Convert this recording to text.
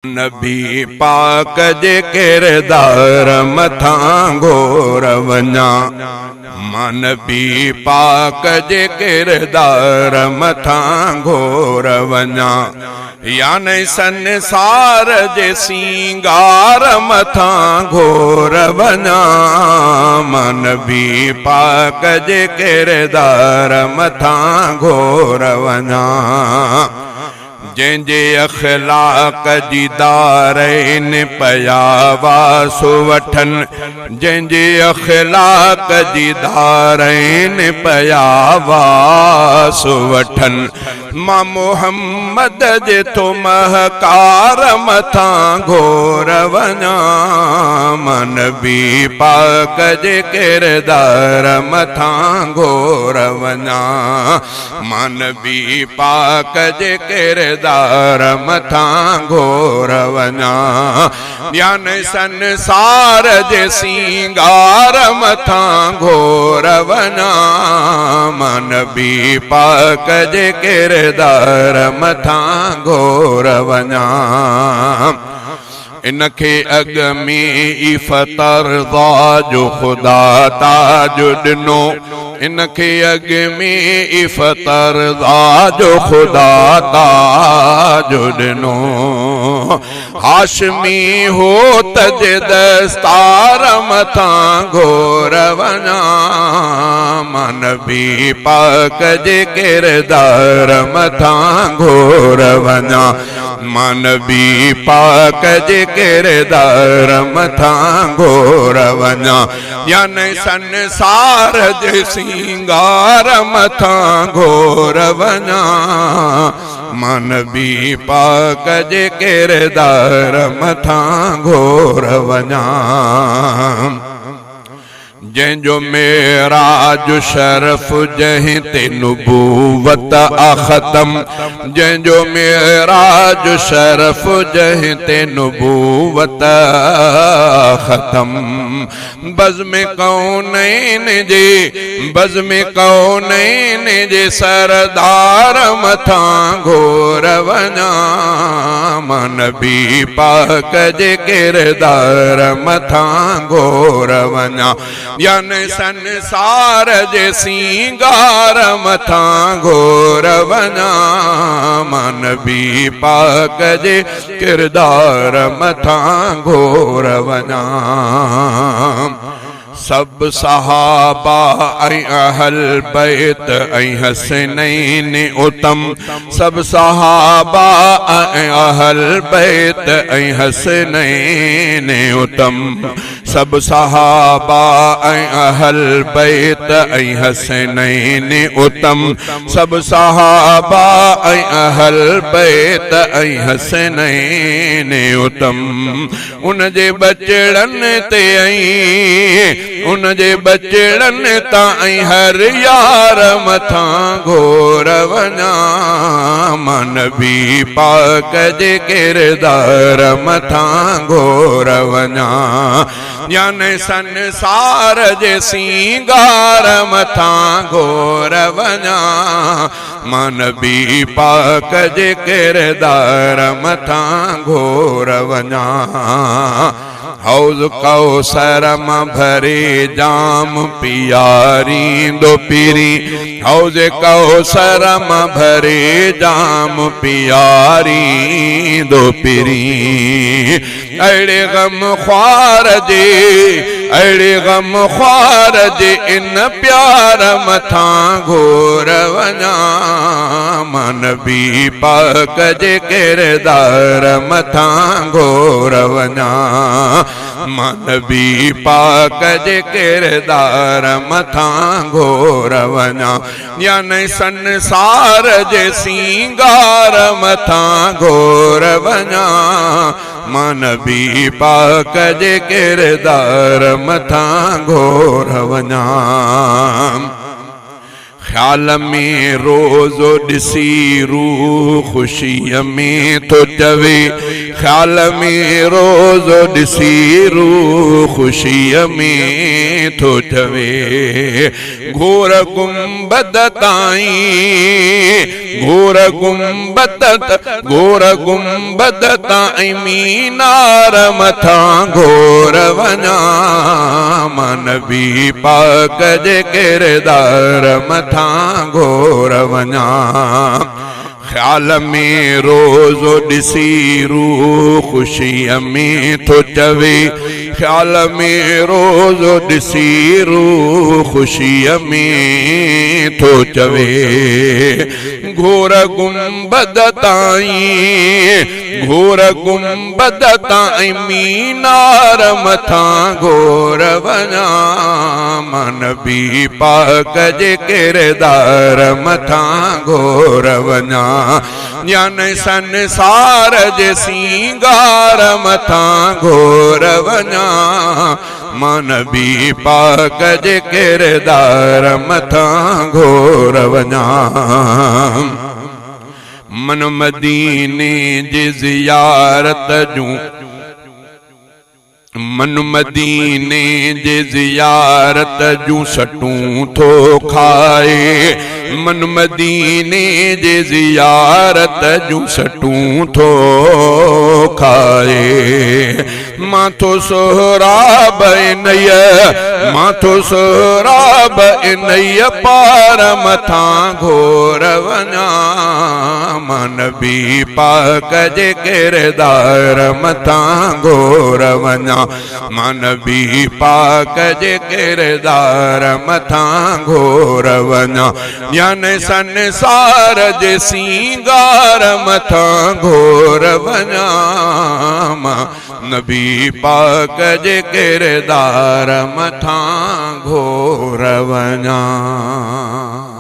نبي پاڪ جي ڪردار مٿان گهور وڃان مان نبي پاڪ جي ڪردار مٿان گهور وڃان يعني سنسار جي سينگار مٿان گهور وڃان مان نبي پاڪ جي ڪردار مٿان گهور وڃان. جنهن جي اخلاق جي دارين پيا واس وٺن، جنهن جي اخلاق جي دارين پيا واس وٺن، مان محمد جي ٿو مهڪار مٿان گهور وڃان، مان نبي پاڪ جي ڪردار مٿان گهور وڃان. مان نبي پاڪ جي ڪردار مٿان گهور وڃان يعني سنسار جي سينگار مٿان گهور وڃان مان نبي پاڪ جي ڪردار مٿان گهور وڃان. ان کي اڳ ۾ ئي فترضيٰ جو خدا تاج ڏنو. ان کي اڳ ۾ ئي فترضيٰ جو خدا تاج ڏنو. هاشمي هوت جي دستار مٿان گهور وڃان مان نبي پاڪ جي ڪردار مٿان گهور وڃان. مان نبي پاڪ جي ڪردار مٿان گهور وڃان يعني سنسار جي سينگار مٿان گهور وڃان مان نبي پاڪ جي ڪردار مٿان گهور وڃان. جنهن جو معراج شرف جنهن تي نبوت آ ختم جنهن جو معراج شرف جنهن تي نبوت آ ختم بزم ڪونين جي بزم ڪونين جي سردار مٿان گهور وڃان مان نبي پاڪ جي ڪردار مٿان گهور وڃان يعني سنسار جي سينگار مٿان گهور وڃان مان نبي پاڪ جي ڪردار مٿان گهور وڃان. سڀ صحابه ۽ اهل بيت ۽ حسنين اتم سڀ صحابه ۽ اهل بيت ۽ حسنين اتم سڀ صحابه ۽ اهل بيت ۽ حسنين اتم سڀ صحابه ۽ اهل بيت ۽ حسنين اتم ان جي ٻچڙن تي ۽ ان جي ٻچڙن تان ۽ هر يار مٿان گهور وڃان مان نبي پاڪ جي ڪردار مٿان گهور وڃان يعني سنسار جي سينگار مٿان گهور وڃان مان نبي پاڪ جي ڪردار مٿان گهور وڃان حوض ڪوثر مان ڀري جام پياريندو پرين حوض ڪوثر مان ڀري جام پياريندو پرين اهڙي غم خوار جي اهڙي غم خوار جي ان پيار مٿان گهور وڃان مان نبي پاڪ جي ڪردار مٿان گهور وڃان مان نبي پاڪ جي ڪردار مٿان گهور وڃان يعني سنسار جي سينگار مٿان گهور وڃان مان نبي پاڪ جي ڪردار مٿان گهور وڃان. خيال ۾ روزو ڏسي روح خوشيء ۾ ٿو چوي خيال ۾ روزو ڏسي روح خوشيء ۾ ٿو چوي گهور گنبد تائين گهور گنبد گهور گنبد تائين مينار مٿان گهور وڃان مان نبي پاڪ جي ڪردار مٿان گهور وڃان خيال ۾ روزو ڏسي روح خوشيء ۾ ٿو چوي خيال ۾ روزو ڏسي روح خوشيء ۾ ٿو چوي گهور گنبد تائين گهور گنبد تائين مينار مٿان گهور وڃان مان نبي پاڪ جي ڪردار مٿان گهور وڃان يعني سنسار جي سينگار مٿان گهور وڃان مان نبي پاڪ جي ڪردار مٿان گهور وڃان. من مديني جي زيارت جون من مديني جي زيارت جون سٽون ٿو کائي من مديني جي زيارت جون سٽون ٿو کائي مان ٿو سهراب انهيء مان ٿو سهراب انهيء پار مٿان گهور وڃان مان نبي پاڪ جي ڪردار مٿان گهور وڃان مان نبي پاڪ جي ڪردار مٿان گهور وڃان يعني سنسار جي سينگار مٿان گهور وڃان مان نبي پاڪ جي ڪردار مٿان گهور وڃان.